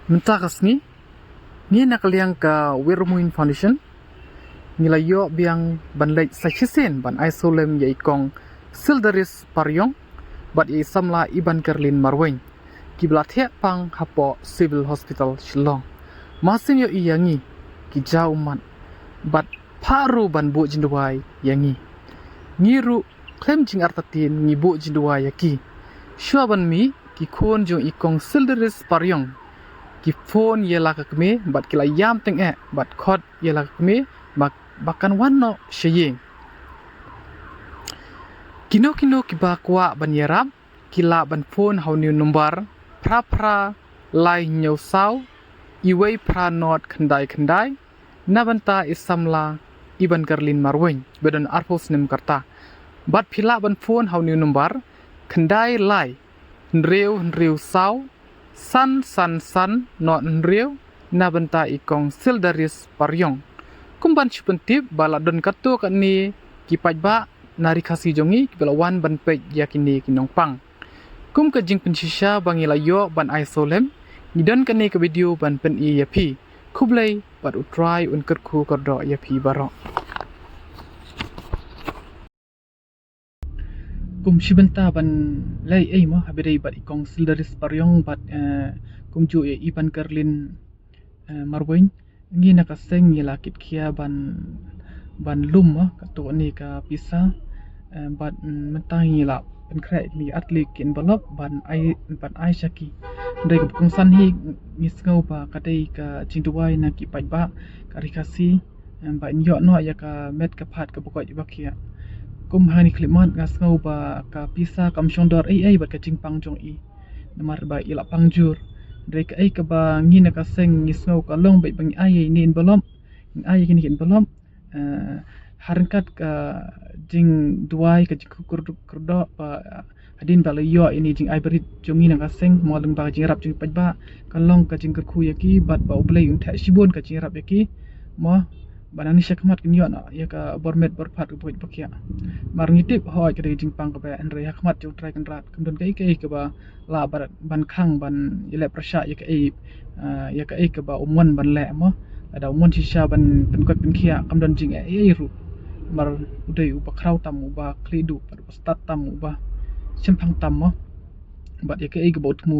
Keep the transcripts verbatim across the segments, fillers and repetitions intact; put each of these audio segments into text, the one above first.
Mynta ka sngi, ngi na ka liang ka Wirmuin Foundation, ngi la ïoh biang ban leit sa shisien ban ai sawlem ïa i kong Sildaris Pariong bad ïa i samla Iban Kerlin Marwein, kiba la thiah pang hapoh Civil Hospital Shillong. Mar shu ïohi ïa ngi, ki jaw ummat bad phah ruh ban buh jingduwai ïa ngi. Ngi ruh khlem jingartatien ngi buh jingduwai ïa ki. Shuwa ban mih, ki khun jong i kong Sildaris Pariong ki phone ïa la ka kmie bad ki la ïam tyngeh bad khot ïa la ka kmie ba, ba kan wan noh sha ïing. Kino kino kiba kwah ban ïarap, ki lah ban phone ha une u nombar phra phra lai hynñiew saw, iwei phra nod khyndai khyndai, na bynta i samla Iban Kerlin Marwein, ba don arphew snem ka rta. Bad phi lah ban phone ha une u nombar khyndai lai hynriew hynriew saw san san san nod hynriew, na bynta i kong Sildaris Pariong. Kum ban shu pyntip ba la don katto katne ki paidbah na Ri Khasi jong ngi kiba la wan ban peit ïa kine ki nongpang. Kum ka jingpynshisha ba ngi la ïoh ban ai sawlem, ngi don kane ka video ban pyni ïa phi. Khublei bad U Trai un kyrkhu kyrdoh ïa phi baroh. Kum shi bynta ban leh ei mo, haba dei bad i kong Sildaris Pariong bad, eh, kumjuh ïa Iban Kerlin, eh, Marwein. Ngi na ka seng ngi la kit khia ban, ban lum mo, katto katne ka pisa, eh, bad, mm, mynta ngi la pynkhreh ïa ki ar tylli ki envelope ban ai, ban ai sha ki. Hynrei kaba kongsan hi, ngi sngew ba ka dei ka jingduwai na ki paidbah ka Ri Khasi, em, ba in ïoh noh ïa ka met ka phad kaba koit ba khiah. Kum hangne khyllipmat nga sngew ba ka pisa kam shong dor ei ei bad ka jingpang jong i. Namar ba i la pang jur. Hynrei kaei kaba ngi na ka seng ngi sngew ka long beit ba ngi ai ïa ine i envelope. Ngi ai ïa kine ki envelope, eh, ha ryngkat ka jingduwai, ka jingkyrkhu kyrdoh ba hadien ba la ïoh ïa ine i jingai barit jong ngi na ka seng mo, lyngba ka jingïarap jong ki paidbah, kan long ka jingkyrkhu ïa ki bad ba U Blei un theh shibun ka jingïarap ïa ki mo, ba nangne shakhmat kin ïoh noh ïa ka bor met bor phad kaba koit ba khiah. Namar ngi tip hooid ka dei ka jingpang kaba eh, hynrei ha khmat jong U Trai Kynrad kam don kaei kaei kaba lah ban, ban khang ban ïaleh pyrshah ïa kaei, eh, ïa kaei kaba u mon ban leh mo. Lada u mon shisha ban pynkoit pynkhiah kam don jingeh ei ei ruh. Namar u dei uba khraw tam, uba khlieh duh bad uba stad tam, uba shemphang tam mo. Bad ïa kaei kaba u thmu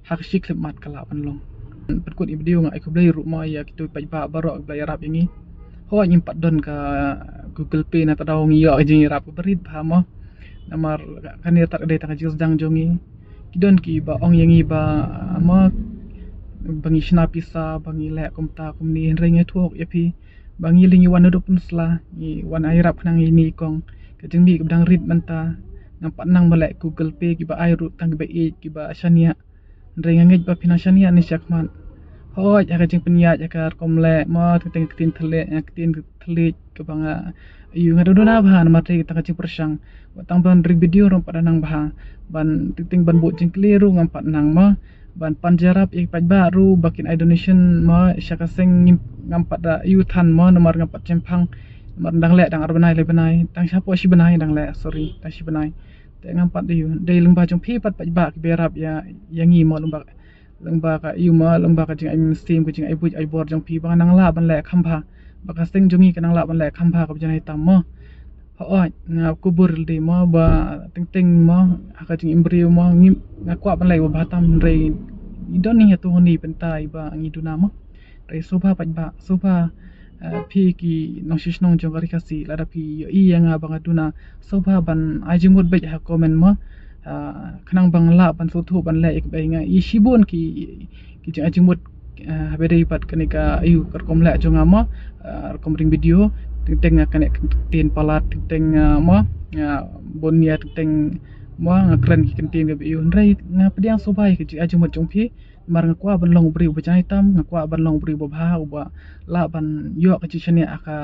ha ka shi khyllipmat ka lah ban long. Pynkut ïa video nga ai khublei ruh mo ïa kito ki paidbah baroh kiba la ïarap ïa ngi. Hooid ngim pat don ka Google Pay, na kata daw ngi ïoh ka jingïarap kaba rit bha mo. Namar kane tad ka dei tang ka jingsdang jong ngi. Ki don kiba ong ïa ngi ba mo, ba ngi shna pisa, ba ngi leh kumta kumne, hynrei nga ïathuh ïa phi ba ngi lei ngi wan naduh pynsla, ngi wan ai ïarap khnang ïa ine i kong. Ka jingmih kaba dang rit mynta, ngam pat nang ban leh Google Pay, kiba ai ruh tang kiba ïeit, kiba shaniah. Hynrei nga ngeit ba phin nang shaniah ne shakhmat. Hooid ha ka jingpynïaid ha ka rukom leh mo, teng teng ka ktien thylliej, ka ktien thylliej kaba nga, aiu, nga duna bha namar tang ka jingpyrshang. Wat tang ban ring video ruh ngam pat nang bha. Ban teng teng ban buh jingkylli ruh ngam pat nang mo. Ban pan jingïarap ïa ki paidbah ruh ba kin ai donation mo sha ka seng, ngim, ngam pat da aiu than mo namar ngam pat shemphang. Namar dang leh dang ar bnai lai bnai. Tang shapoh shi bnai dang leh, sorry, tang shi bnai. Te ngam pat da aiu. Dei lyngba jong phi pat paidbah kiba ïarap ïa, ïa ngi mo, lyngba, lyngba ka aiu mo, lyngba ka jingai mynsiem, ka jingai buit ai bor jong phi ba nga nang lah ban leh kham bha. Ba ka seng jong ngi ka nang lah ban leh kham bha kaba janai tam mo. Hooid nga kubur lade mo ba teng teng mo ha ka jingim briew mo, ngim, nga kwah ban leh ba bha tam, hynrei i don ni ha tu hani bynta iba ngi duna mo. Hynrei sngewbha paidbah, sngewbha, eh, phi ki nongshong shnong jong ka Ri Khasi, lada phi ïohi ïa nga ba nga duna, sngewbha ban ai jingmut beit ha comment mo. Ah, khnang ba nga lah ban sngewthuh ban leh ïa kaba nga i shibun ki, ki jingai jingmut, ah, haba dei pat kane ka aiu ka rukom leh jong nga mo, ah, rukom ring video, teng teng nga kane ka ktien palat, teng teng, ah, mo, ah, bun nia teng teng mo, nga kren ki ktien kaba aiu, hynrei nga pdiang sngewbha ïa ki jingai jingmut jong phi. Namar nga kwah ban long u briew uba janai tam, nga kwah ban long u briew uba bha, uba lah ban ïoh ka jingshaniah ha ka,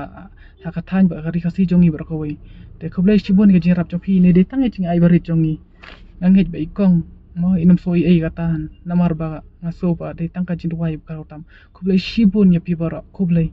ha ka thaiñ bad ka Ri Khasi jong ngi baroh kawei. Te khublei shibun ka jingïarap jong phi, ne dei tang ka jingai barit jong ngi. Nga ngeit ba i kong mo, in ym sngew ei ei kata, namar ba nga sngew ba dei tang ka jingduwai ba khraw tam. Khublei shibun ïa phi baroh, khublei.